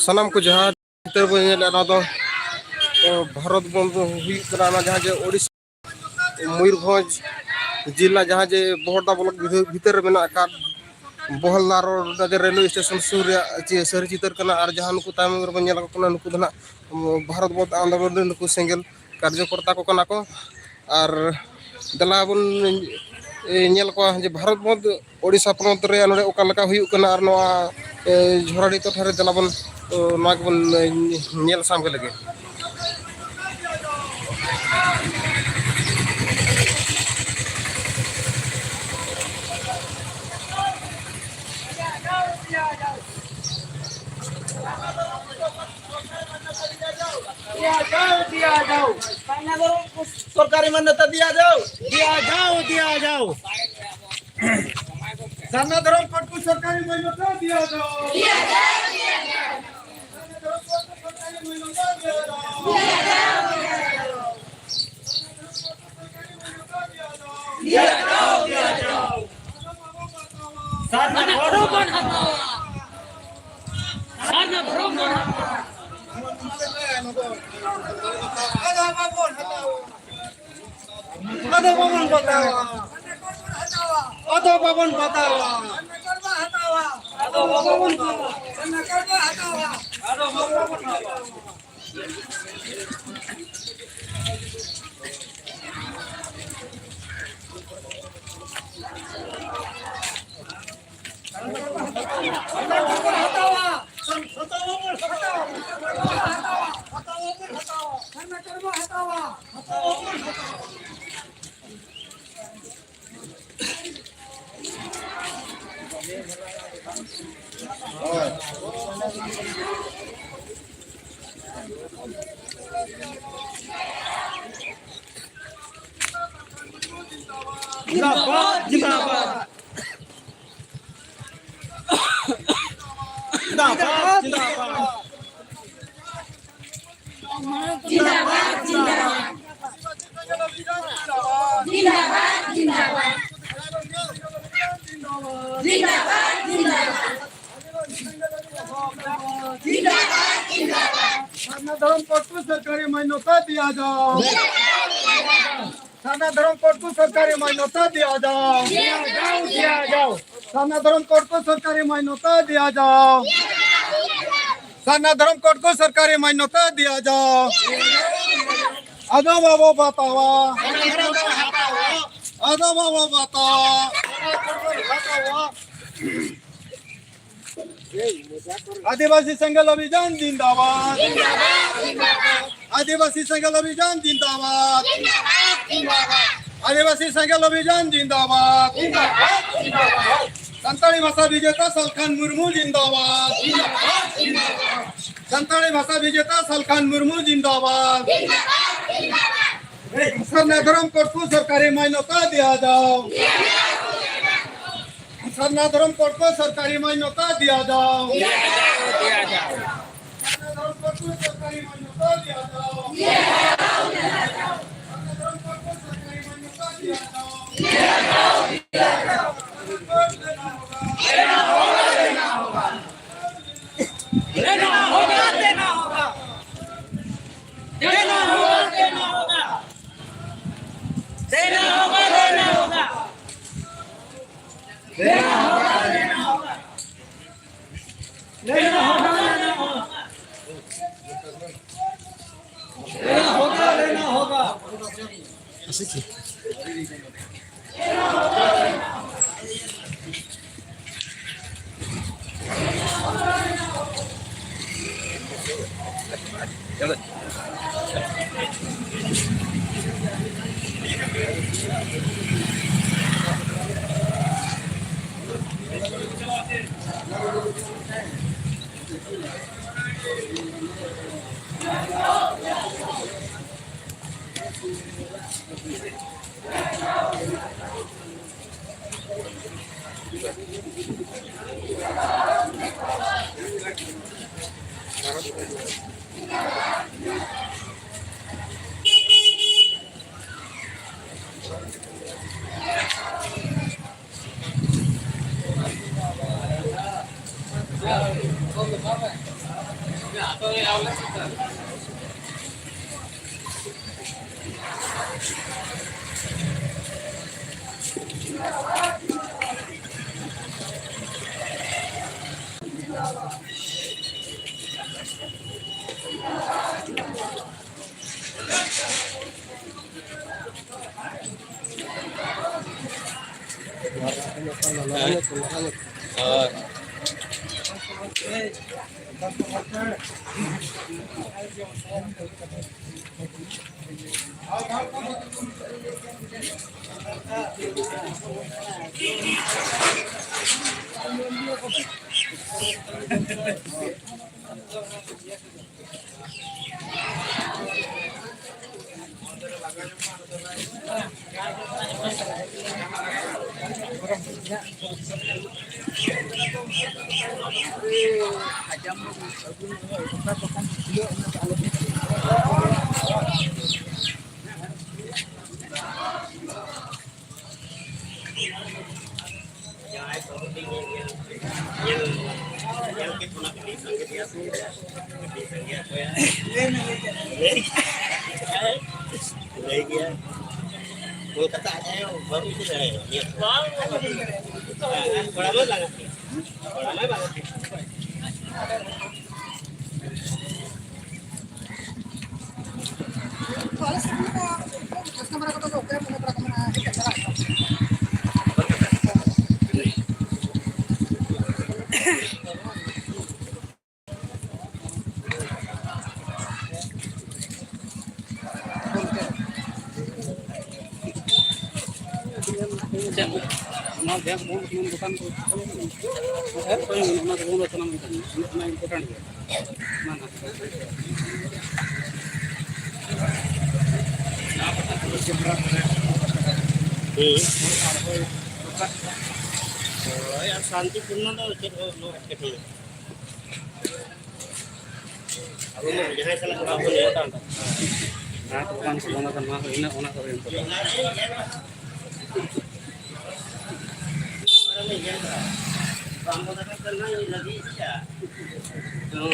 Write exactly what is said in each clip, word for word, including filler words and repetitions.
ᱥᱟᱱᱟᱢ ᱠᱚ ᱡᱟᱦᱟᱸ ᱪᱤᱛᱟᱹᱨ ᱵᱚᱱ ᱧᱮᱞᱮᱫᱼᱟ, ᱱᱚᱣᱟ ᱫᱚ, ᱮ, ᱵᱷᱟᱨᱚᱛ ᱵᱚᱱᱫᱷ ᱦᱩᱭᱩᱜ ᱠᱟᱱᱟ, ᱚᱱᱟ ᱡᱟᱦᱟᱸ ᱡᱮ ᱳᱰᱤᱥᱟ ᱢᱚᱭᱩᱨᱵᱷᱚᱸᱡᱽ ᱡᱮᱞᱟ ᱡᱟᱦᱟᱸ ᱡᱮ ᱵᱚᱦᱚᱲᱫᱟ ᱵᱞᱚᱠ ᱵᱷᱤᱛᱟᱹᱨ, ᱵᱷᱤᱛᱟᱹᱨ ᱨᱮ ᱢᱮᱱᱟᱜ ᱟᱠᱟᱫ ᱵᱚᱦᱚᱞᱫᱟ ᱨᱳᱰ ᱨᱮ ᱨᱮᱞᱣᱮ ᱥᱴᱮᱥᱚᱱ ᱥᱩᱨ ᱨᱮᱭᱟᱜ ᱪᱮ ᱥᱟᱹᱨᱤ ᱪᱤᱛᱟᱹᱨ ᱠᱟᱱᱟ᱾ ᱟᱨ ᱡᱟᱦᱟᱸ ᱱᱩᱠᱩ ᱛᱟᱭᱚᱢ ᱨᱮᱵᱚᱱ ᱧᱮᱞ ᱟᱠᱚ ᱠᱟᱱᱟ, ᱱᱩᱠᱩ ᱫᱚ ᱱᱟᱦᱟᱜ ᱵᱷᱟᱨᱚᱛ ᱵᱚᱱᱫᱷ ᱟᱱᱫᱳᱞᱚᱱ ᱨᱮ ᱱᱩᱠᱩ ᱥᱮᱸᱜᱮᱞ ᱠᱟᱨᱡᱚᱠᱚᱨᱛᱟ ᱠᱚ ᱠᱟᱱᱟ ᱠᱚ᱾ ᱟᱨ ᱫᱮᱞᱟ ᱵᱚᱱ, ᱮ, ᱧᱮᱞ ᱠᱚᱣᱟ ᱡᱮ ᱵᱷᱟᱨᱚᱛ ᱵᱚᱱᱫᱷ ᱳᱰᱤᱥᱟ ᱯᱚᱱᱚᱛ ᱨᱮ ᱱᱚᱰᱮ ᱚᱠᱟ ᱞᱮᱠᱟ ᱦᱩᱭᱩᱜ ᱠᱟᱱᱟ ᱟᱨ ᱱᱚᱣᱟ, ᱮ, ᱡᱷᱚᱨᱟᱰᱤ ᱴᱚᱴᱷᱟ ᱨᱮ ᱫᱮᱞᱟ ᱵᱚᱱ, ᱚ, ᱱᱚᱣᱟ ᱜᱮᱵᱚᱱ, ᱮ, ᱧᱮᱞ ᱥᱟᱢᱜᱮ ᱞᱮᱜᱮ᱾ दिया जाओ, दिया जाओ। सरकारी मान्यता दिया जाओ। दिया जाओ, दिया जाओ। सरना धर्म कोड को सरकारी मान्यता दिया जाओ। सरना धर्म बन हटाओ। सरना धर्म बन हटाओ। ᱟᱫᱚ ᱵᱟᱵᱚᱱ ᱵᱟᱛᱟᱣᱟ᱾ ᱟᱫᱚ ᱵᱟᱵᱚᱱ ᱵᱟᱛᱟᱣᱟ᱾ ᱟᱫᱚ ᱵᱟᱵᱚᱱ ᱵᱟᱛᱟᱣᱟ᱾ जिंदाबाद, जिंदाबाद। जिंदाबाद, जिंदाबाद। जिंदाबाद, जिंदाबाद। जिंदाबाद, जिंदाबाद। जिंदाबाद, जिंदाबाद। सरना धर्म कोड को सरकारी मान्यता दिया जाओ। सरना धर्म कोड को सरकारी मान्यता दिया जाओ। सरना धर्म कोड को सरकारी मान्यता दिया जाओ। सरना धर्म कोड को सरकारी मान्यता दिया जाओ। ᱟᱫᱚ ᱵᱟᱵᱚ ᱵᱟᱛᱟᱣᱟ᱾ ᱟᱫᱚ ᱵᱟᱵᱚ ᱵᱟᱛᱟᱣᱟ᱾ ᱟᱹᱫᱤᱵᱟᱹᱥᱤ ᱥᱮᱸᱜᱮᱞ ᱚᱵᱷᱤᱡᱟᱱ ᱡᱤᱱᱫᱟᱵᱟᱫ᱾ ᱟᱹᱫᱤᱵᱟᱹᱥᱤ ᱥᱮᱸᱜᱮᱞ ᱚᱵᱷᱤᱡᱟᱱ ᱡᱤᱱᱫᱟᱵᱟᱫ᱾ ᱟᱹᱫᱤᱵᱟᱹᱥᱤ ᱥᱮᱸᱜᱮᱞ ᱚᱵᱷᱤᱡᱟᱱ ᱡᱤᱱᱫᱟᱵᱟᱫ᱾ ᱥᱟᱱᱛᱟᱲᱤ ᱵᱷᱟᱥᱟ ᱵᱤᱡᱮᱛᱟ ᱥᱟᱞᱠᱷᱟᱱ ᱢᱩᱨᱢᱩ ᱡᱤᱱᱫᱟᱵᱟᱫ᱾ ᱥᱟᱱᱛᱟᱲᱤ ᱵᱷᱟᱥᱟ ᱵᱤᱡᱮᱛᱟ ᱥᱟᱞᱠᱷᱟᱱ ᱢᱩᱨᱢᱩ ᱡᱤᱱᱫᱟᱵᱟᱫ᱾ ᱥᱟᱨᱱᱟ ᱫᱷᱚᱨᱚᱢ ᱠᱳᱰ ᱠᱚ ᱥᱚᱨᱠᱟᱨᱤ ᱢᱟᱱᱭᱚᱛᱟ ᱫᱤᱭᱟ ᱡᱟᱣ᱾ ᱥᱟᱨᱱᱟ ᱫᱷᱚᱨᱚᱢ ᱠᱳᱰ ᱠᱚ ᱥᱚᱨᱠᱟᱨᱤ ᱢᱟᱱᱭᱚᱛᱟ ᱫᱤᱭᱟ ᱡᱟᱣ᱾ ᱥᱟᱨᱱᱟ ᱫᱷᱚᱨᱚᱢ ᱠᱳᱰ ᱠᱚ ᱥᱚᱨᱠᱟᱨᱤ ᱢᱟᱱᱭᱚᱛᱟ ᱫᱤᱭᱟ ᱡᱟᱣ᱾ ᱥᱟᱨᱱᱟ ᱫᱷᱚᱨᱚᱢ ᱠᱳᱰ ᱠᱚ ᱥᱚᱨᱠᱟᱨᱤ ᱢᱟᱱᱭᱚᱛᱟ ᱫᱤᱭᱟ ᱡᱟᱣ᱾ लेना होगा, लेना होगा। लेना होगा, लेना होगा। देना होगा, देना होगा। देना होगा, देना होगा। देना होगा, देना होगा। लेना होगा, लेना होगा। लेना होगा, लेना होगा। ᱦᱳᱭ᱾ ᱡᱟᱦᱟᱸᱭ ᱠᱚ ᱦᱩᱰᱤᱧ ᱧᱮᱞ, ᱧᱮᱞ, ᱧᱮᱞ ᱠᱮᱫ ᱵᱚᱱᱟ ᱠᱟᱹᱴᱤᱡ ᱥᱟᱸᱜᱮ ᱜᱮᱭᱟ ᱠᱚ, ᱠᱟᱹᱴᱤᱡ ᱥᱟᱸᱜᱮ ᱜᱮᱭᱟ ᱠᱚ ᱭᱟ᱾ ᱞᱟᱹᱭ ᱜᱮᱭᱟ᱾ ᱠᱳᱞᱠᱟᱛᱟ ᱟᱡ ᱟᱭᱳ ᱵᱟᱹᱦᱩ ᱤᱫᱤ ᱫᱟᱲᱮᱭᱟᱜᱼᱟ᱾ ᱵᱟᱝ, ᱵᱟᱝ᱾ ᱠᱚᱲᱟ ᱢᱟ ᱞᱟᱜᱟᱜ ᱜᱮ᱾ ᱠᱚᱲᱟ ᱢᱟ ᱞᱟᱜᱟᱜ ᱜᱮ᱾ ᱟᱞᱮ ᱥᱮᱫ ᱨᱮᱱ ᱫᱚ ᱪᱟᱥ ᱠᱟᱢᱤ ᱠᱚᱫᱚ ᱚᱠᱚᱭ ᱢᱚᱱᱮ ᱵᱟᱲᱟ ᱠᱚ ᱢᱮᱱᱟ, ᱦᱮᱡ ᱠᱟᱛᱮ ᱪᱟᱞᱟᱜ ᱟᱠᱚ᱾ ᱪᱮᱫ? ᱚᱱᱟ ᱜᱮᱥ ᱵᱚᱱᱫᱚ ᱥᱟᱱᱟᱢ ᱫᱚᱠᱟᱱ ᱠᱚ, ᱚᱱᱟ ᱠᱚ ᱵᱚᱱᱫᱚ ᱥᱟᱱᱟᱢ ᱫᱚᱠᱟᱱ, ᱚᱱᱟ important ᱜᱮᱭᱟ᱾ ᱦᱩᱸ᱾ ᱦᱳᱭ, ᱟᱨ ᱥᱟᱱᱛᱤᱯᱩᱨᱱᱚ ᱫᱚ ᱪᱮᱫ ᱦᱚᱸ ᱩᱱᱟᱹᱜ ᱮᱴᱠᱮᱴᱚᱬᱮ᱾ ᱟᱵᱚ ᱢᱟ ᱡᱟᱦᱟᱸᱭ ᱥᱟᱞᱟᱜ ᱵᱟᱵᱚᱱ ᱞᱟᱹᱭᱟ᱾ ᱡᱟᱦᱟᱸ ᱠᱚ ᱵᱟᱝ ᱠᱚ ᱵᱚᱸᱜᱟ ᱠᱟᱱᱟ, ᱱᱚᱣᱟ ᱠᱚ ᱦᱩᱭᱱᱟ, ᱚᱱᱟ ᱠᱚ ᱦᱩᱭᱱᱟ᱾ ᱵᱟᱝ ᱵᱚᱸᱜᱟ ᱠᱟᱱ ᱠᱷᱟᱱ ᱢᱟ ᱤᱧ ᱞᱟᱹᱜᱤᱫ ᱜᱮᱭᱟ᱾ ᱦᱩᱸ᱾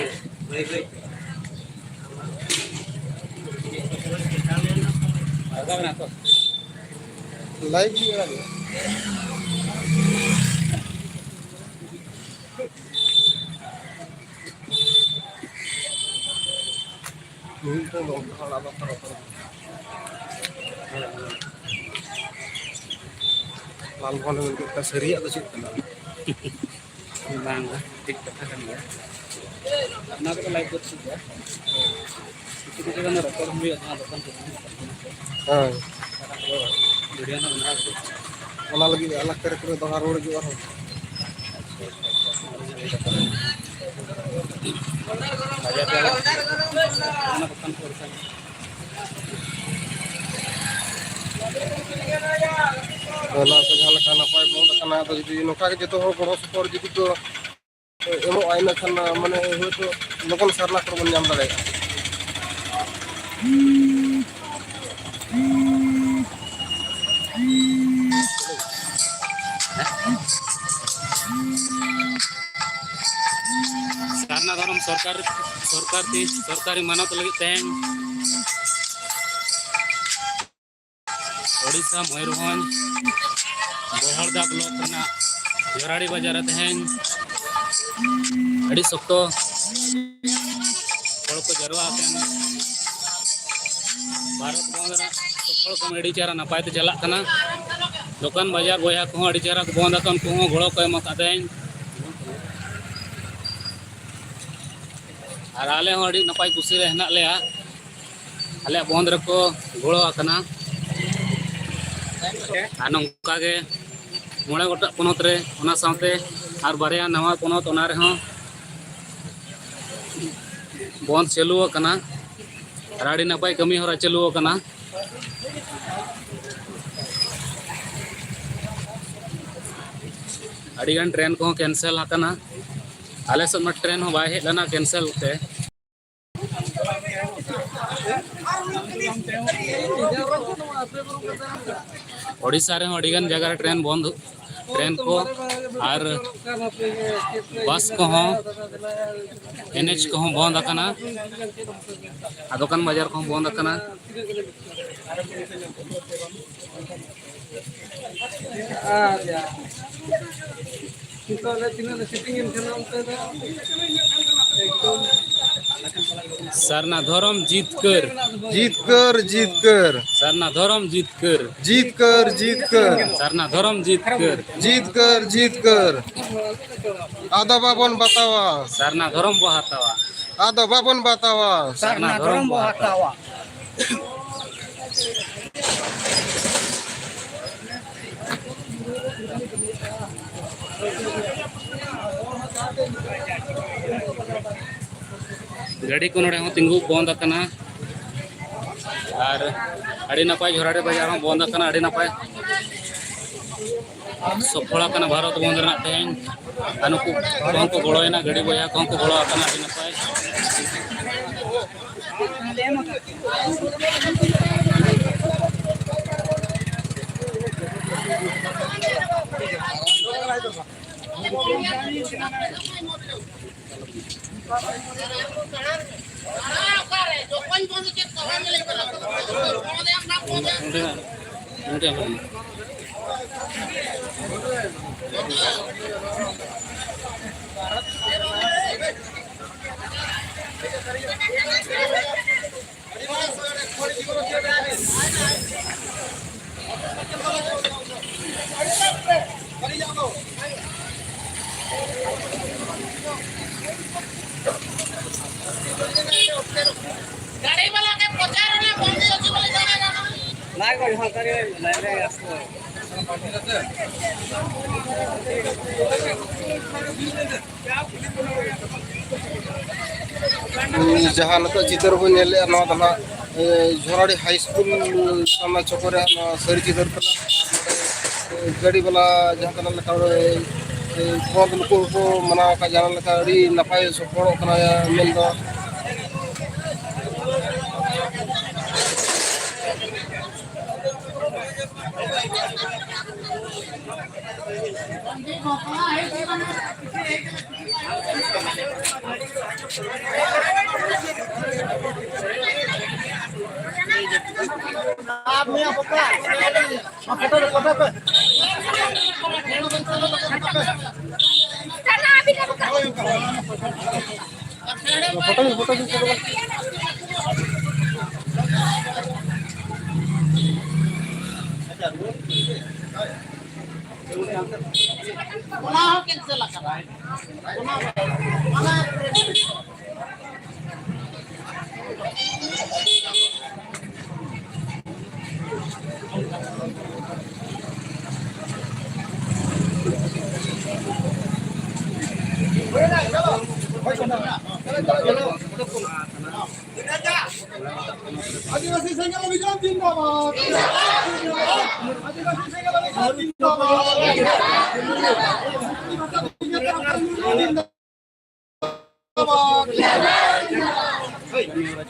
ᱞᱟᱭᱤᱵᱷ ᱜᱮ ᱟᱲᱟᱜ ᱦᱩᱭᱩᱜᱼᱟ᱾ ᱢᱤᱫᱴᱟᱝ ᱫᱚ ᱚᱱᱠᱟ ᱟᱲᱟᱜ ᱵᱟᱠᱷᱨᱟ ᱵᱟᱠᱷᱨᱟ᱾ ᱞᱟᱞ ᱵᱚᱞ ᱢᱮᱱ ᱠᱮᱫ ᱥᱟᱹᱨᱤᱭᱟᱜ ᱫᱚ ᱪᱮᱫ ᱠᱟᱱᱟ? ᱵᱟᱝ, ᱴᱷᱤᱠ ᱠᱟᱛᱷᱟ ᱠᱟᱱ ᱜᱮᱭᱟ᱾ ᱚᱱᱟ ᱠᱚᱫᱚ ᱞᱟᱭᱤᱵᱷ ᱜᱮ ᱴᱷᱤᱠ ᱜᱮᱭᱟ᱾ ᱠᱤᱪᱷᱩ ᱠᱤᱪᱷᱩ ᱜᱟᱱ ᱫᱚ ᱨᱮᱠᱚᱨᱰ ᱦᱩᱭᱩᱜᱼᱟ, ᱡᱟᱦᱟᱸ ᱫᱚᱠᱟᱱ ᱠᱚ ᱦᱮᱸ᱾ ᱵᱷᱤᱰᱤᱭᱳ ᱦᱚᱸ ᱵᱮᱱᱟᱣ ᱦᱩᱭᱩᱜᱼᱟ᱾ ᱚᱱᱟ ᱞᱟᱹᱜᱤᱫ ᱟᱞᱟᱜᱽ ᱛᱮ ᱨᱮᱠᱚᱨᱰ ᱫᱚᱦᱲᱟ ᱨᱩᱣᱟᱹᱲ ᱦᱤᱡᱩᱜᱼᱟ ᱟᱨᱦᱚᱸ᱾ ᱵᱟᱡᱟᱨ ᱨᱮ ᱚᱱᱟ ᱫᱚᱠᱟᱱ ᱠᱚ ᱚᱱᱠᱟ᱾ ᱚᱱᱟ ᱠᱚ ᱡᱟᱦᱟᱸ ᱞᱮᱠᱟ ᱱᱟᱯᱟᱭ ᱵᱚᱱᱫ ᱟᱠᱟᱱᱟ, ᱟᱫᱚ ᱡᱩᱫᱤ ᱱᱚᱝᱠᱟ ᱜᱮ ᱡᱚᱛᱚ ᱦᱚᱲ ᱜᱚᱲᱚ ᱥᱚᱯᱚᱦᱚᱫ ᱡᱩᱫᱤ ᱠᱚ ᱮᱢᱚᱜᱼᱟ, ᱤᱱᱟᱹᱠᱷᱟᱱ ᱢᱟᱱᱮ ᱦᱳᱭᱛᱳ ᱞᱚᱜᱚᱱ ᱥᱟᱨᱱᱟ ᱠᱚ ᱵᱚᱱ ᱧᱟᱢ ᱫᱟᱲᱮᱭᱟᱜᱼᱟ᱾ ᱥᱟᱨᱱᱟ ᱫᱷᱚᱨᱚᱢ ᱥᱚᱨᱠᱟᱨ, ᱥᱚᱨᱠᱟᱨ ᱛᱮ, ᱥᱚᱨᱠᱟᱨᱤ ᱢᱟᱱᱚᱛ ᱞᱟᱹᱜᱤᱫ ᱛᱮᱦᱮᱧ ᱳᱰᱤᱥᱟ, ᱢᱚᱭᱩᱨᱵᱷᱚᱸᱡᱽ, ᱵᱚᱦᱚᱲᱫᱟ ᱵᱞᱚᱠ ᱨᱮᱱᱟᱜ ᱡᱚᱨᱟᱲᱤ ᱵᱟᱡᱟᱨ ᱨᱮ ᱛᱮᱦᱮᱧ ᱟᱹᱰᱤ ᱥᱚᱠᱛᱚ ᱦᱚᱲ ᱠᱚ ᱡᱟᱨᱣᱟ ᱟᱠᱟᱱᱟ᱾ ᱵᱷᱟᱨᱚᱛ ᱵᱚᱸᱫᱽ ᱨᱮᱱᱟᱜ ᱥᱚᱯᱷᱚᱞ ᱠᱟᱹᱢᱤ ᱟᱹᱰᱤ ᱪᱮᱦᱨᱟ ᱱᱟᱯᱟᱭ ᱛᱮ ᱪᱟᱞᱟᱜ ᱠᱟᱱᱟ᱾ ᱫᱚᱠᱟᱱ ᱵᱟᱡᱟᱨ ᱵᱚᱭᱦᱟ ᱠᱚᱦᱚᱸ ᱟᱹᱰᱤ ᱪᱮᱦᱨᱟ ᱠᱚ ᱵᱚᱸᱫᱽ ᱟᱠᱟᱱ, ᱩᱱᱠᱩ ᱦᱚᱸ ᱜᱚᱲᱚ ᱠᱚ ᱮᱢ ᱟᱠᱟᱫ ᱛᱮᱦᱮᱧ᱾ ᱟᱨ ᱟᱞᱮ ᱦᱚᱸ ᱟᱹᱰᱤ ᱱᱟᱯᱟᱭ ᱠᱩᱥᱤ ᱨᱮ ᱦᱮᱱᱟᱜ ᱞᱮᱭᱟ, ᱟᱞᱮᱭᱟᱜ ᱵᱚᱱᱫᱷ ᱨᱮᱠᱚ ᱜᱚᱲᱚ ᱟᱠᱟᱱᱟ᱾ ᱟᱨ ᱱᱚᱝᱠᱟ ᱜᱮ ᱢᱚᱬᱮ ᱜᱚᱴᱟᱝ ᱯᱚᱱᱚᱛ ᱨᱮ, ᱚᱱᱟ ᱥᱟᱶᱛᱮ ᱟᱨ ᱵᱟᱨᱭᱟ ᱱᱟᱣᱟ ᱯᱚᱱᱚᱛ, ᱚᱱᱟ ᱨᱮᱦᱚᱸ ᱵᱚᱱᱫᱷ ᱪᱟᱹᱞᱩ ᱟᱠᱟᱱᱟ᱾ ᱟᱨ ᱟᱹᱰᱤ ᱱᱟᱯᱟᱭ ᱠᱟᱹᱢᱤ ᱦᱚᱨᱟ ᱪᱟᱹᱞᱩ ᱟᱠᱟᱱᱟ᱾ ᱟᱹᱰᱤᱜᱟᱱ ᱴᱨᱮᱱ ᱠᱚᱦᱚᱸ ᱠᱮᱱᱥᱮᱞ ᱟᱠᱟᱱᱟ᱾ ᱟᱞᱮ ᱥᱮᱫ ᱢᱟ ᱴᱨᱮᱱ ᱦᱚᱸ ᱵᱟᱭ ᱦᱮᱡ ᱞᱮᱱᱟ ᱠᱮᱱᱥᱮᱞ ᱛᱮ᱾ ᱳᱰᱤᱥᱟ ᱨᱮᱦᱚᱸ ᱟᱹᱰᱤᱜᱟᱱ ᱡᱟᱭᱜᱟ ᱨᱮ ᱴᱨᱮᱱ ᱵᱚᱱᱫ ᱴᱨᱮᱱ ᱠᱚ ᱟᱨ ᱵᱟᱥ ᱠᱚᱦᱚᱸ, ᱮᱱ ᱮᱭᱤᱪ ᱠᱚᱦᱚᱸ ᱵᱚᱱᱫ ᱟᱠᱟᱱᱟ, ᱟᱨ ᱫᱚᱠᱟᱱ ᱵᱟᱡᱟᱨ ᱠᱚᱦᱚᱸ ᱵᱚᱱᱫ ᱟᱠᱟᱱᱟ᱾ ᱟᱨ ᱱᱤᱛᱚᱜ ᱞᱮ ᱛᱤᱱᱟᱹᱜ ᱞᱮ ᱥᱤᱴᱤᱝ ᱮᱱ ᱠᱷᱟᱱ ᱚᱱᱛᱮ ᱫᱚ ᱮᱠᱫᱚᱢ ᱥᱟᱨᱱᱟ ᱫᱷᱚᱨᱚᱢ ᱡᱤᱛᱠᱟᱹᱨ᱾ ᱡᱤᱛᱠᱟᱹᱨ, ᱡᱤᱛᱠᱟᱹᱨ᱾ ᱥᱟᱨᱱᱟ ᱫᱷᱚᱨᱚᱢ ᱡᱤᱛᱠᱟᱹᱨ᱾ ᱡᱤᱛᱠᱟᱹᱨ, ᱡᱤᱛᱠᱟᱹᱨ᱾ ᱥᱟᱨᱱᱟ ᱫᱷᱚᱨᱚᱢ ᱡᱤᱛᱠᱟᱹᱨ᱾ ᱡᱤᱛᱠᱟᱹᱨ, ᱡᱤᱛᱠᱟᱹᱨ᱾ ᱟᱫᱚ ᱵᱟᱵᱚᱱ ᱵᱟᱛᱟᱣᱟ᱾ ᱥᱟᱨᱱᱟ ᱫᱷᱚᱨᱚᱢ ᱵᱚ ᱦᱟᱛᱟᱣᱟ᱾ ᱟᱫᱚ ᱵᱟᱵᱚᱱ ᱵᱟᱛᱟᱣᱟ᱾ ᱥᱟᱨᱱᱟ ᱫᱷᱚᱨᱚᱢ ᱵᱚ ᱦᱟᱛᱟᱣᱟ᱾ ᱜᱟᱹᱰᱤ ᱠᱚ ᱱᱚᱰᱮ ᱦᱚᱸ ᱛᱤᱸᱜᱩ ᱵᱚᱱᱫ ᱟᱠᱟᱱᱟ᱾ ᱟᱨ ᱟᱹᱰᱤ ᱱᱟᱯᱟᱭ, ᱡᱷᱚᱨᱟᱰᱤ ᱵᱟᱡᱟᱨ ᱦᱚᱸ ᱵᱚᱱᱫ ᱟᱠᱟᱱᱟ, ᱟᱹᱰᱤ ᱱᱟᱯᱟᱭ᱾ ᱥᱚᱯᱷᱚᱞ ᱟᱠᱟᱱᱟ ᱵᱷᱟᱨᱚᱛ ᱵᱚᱱᱫ ᱨᱮᱱᱟᱜ ᱛᱮᱦᱮᱧ᱾ ᱟᱨ ᱱᱩᱠᱩ ᱠᱚᱦᱚᱸ ᱠᱚ ᱜᱚᱲᱚᱭᱮᱱᱟ, ᱜᱟᱹᱰᱤ ᱵᱚᱭᱦᱟ ᱠᱚᱦᱚᱸ ᱠᱚ ᱜᱚᱲᱚ ᱟᱠᱟᱱᱟ, ᱟᱹᱰᱤ ᱱᱟᱯᱟᱭ᱾ ᱡᱟᱦᱟᱸ ᱱᱤᱛᱚᱜ ᱪᱤᱛᱟᱹᱨ ᱵᱚᱱ ᱧᱮᱞᱮᱫᱼᱟ, ᱱᱚᱣᱟ ᱫᱚ ᱱᱟᱦᱟᱜ, ᱮ, ᱡᱷᱚᱨᱟᱰᱤ ᱦᱟᱭ ᱥᱠᱩᱞ ᱥᱟᱢᱱᱟ ᱪᱚᱠᱚ ᱨᱮᱭᱟᱜ ᱱᱚᱣᱟ ᱥᱟᱹᱨᱤ ᱪᱤᱛᱟᱹᱨ ᱠᱟᱱᱟ᱾ ᱜᱟᱹᱰᱤ ᱵᱟᱞᱟ ᱡᱟᱦᱟᱸ ᱛᱤᱱᱟᱹᱜ ᱞᱮᱠᱟ, ᱮ, ᱵᱚᱸᱫᱽ ᱱᱩᱠᱩ ᱦᱚᱸᱠᱚ ᱢᱟᱱᱟᱣ ᱟᱠᱟᱫ, ᱡᱟᱦᱟᱸ ᱞᱮᱠᱟ ᱟᱹᱰᱤ ᱱᱟᱯᱟᱭ ᱥᱚᱯᱚᱦᱚᱫᱚᱜ ᱠᱟᱱᱟ ᱢᱮᱱᱫᱚ᱾ ᱚᱱᱟ ᱦᱚᱸ ᱠᱮᱱᱥᱮᱞ ᱟᱠᱟᱱᱟ᱾ ᱚᱱᱟ ᱦᱚᱸ, ᱚᱱᱟ ᱟᱹᱫᱤᱵᱟᱹᱥᱤ ᱥᱮᱸᱜᱮᱞ ᱚᱵᱷᱤᱡᱟᱱ ᱡᱤᱱᱫᱟᱵᱟᱫ᱾ ᱟᱹᱫᱤᱵᱟᱹᱥᱤ ᱥᱮᱸᱜᱮᱞ ᱚᱵᱷᱤᱡᱟᱱ ᱡᱤᱱᱫᱟᱵᱟᱫ᱾